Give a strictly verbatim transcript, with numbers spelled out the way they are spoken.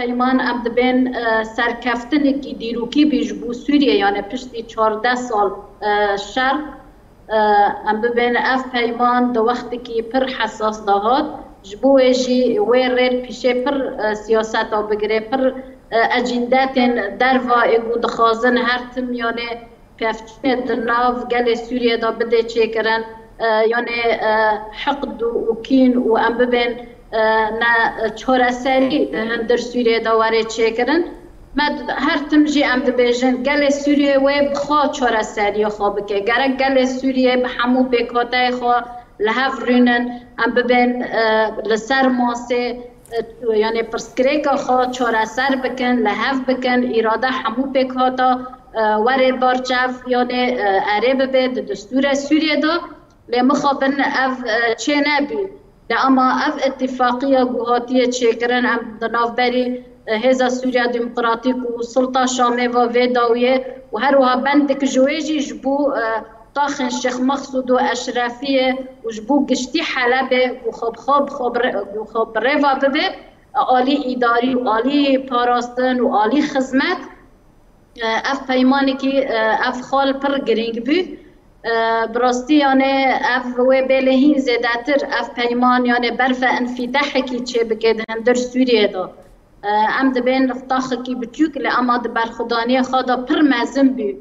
peyman em dibên e, serkeftinekî dîrokî bî ji bo Sûriye, yani piştî çardeh sal e, şer. E, em bibên ev peyman di wextekî pir hesas de hat. Ji bo wê jî wê rê pîşê pir e, siyaseta bigire, pir e, ecîndetên derva ê ku dixwazin her tim, yani pevçûnê di nav gelê Sûriyê de bidê çêkirin, e, yanê e, hiqd û kîn û em bibên e, ne çareserî di hundir Sûriyê de were çêkirin. Me her tim jî em dibêjin, gelê Sûriyê wê bi xwe çareseriyê xwe bike. Gerek gelê Sûriyê bi hemû pêkhateyê xwe li hev rûnin, em bibên e, li ser masê, e, yani pirsgirêka xwe çareser bikin, li hev bikin, îrade hemû pêkhata e, were barçev, yani e, erê bibe di destûra Sûriyê de. Lê mixabin ev e, çê nebî. Lê ama ev îtifaqiya ku hatiye çêkirin, em di navberî e, Hêza Sûriya Demokratîk û Sulta Şamê ve vê dawiyê û her wiha bendek ji wê jî ji bo e, taxên Şêx Mexsûd û Eşrefiyê û ji bo giştî Helebê ku xwe bi xwe bi xwe bi rê-, ku xwe bi rê ve bibe, e, alî îdarî û alî parastin û alî xizmet. E, ev peymanekî e, ev xal pir girîng bû. E, bi rastî yani ev wê bêlê hîn zêdetir ev peyman yani berfe înfîtehekî çêbike di hundir Sûriyê de. E, em dibên taxekî biçûk, lê ama di berxwedaniyê xwe de pir mezin bû.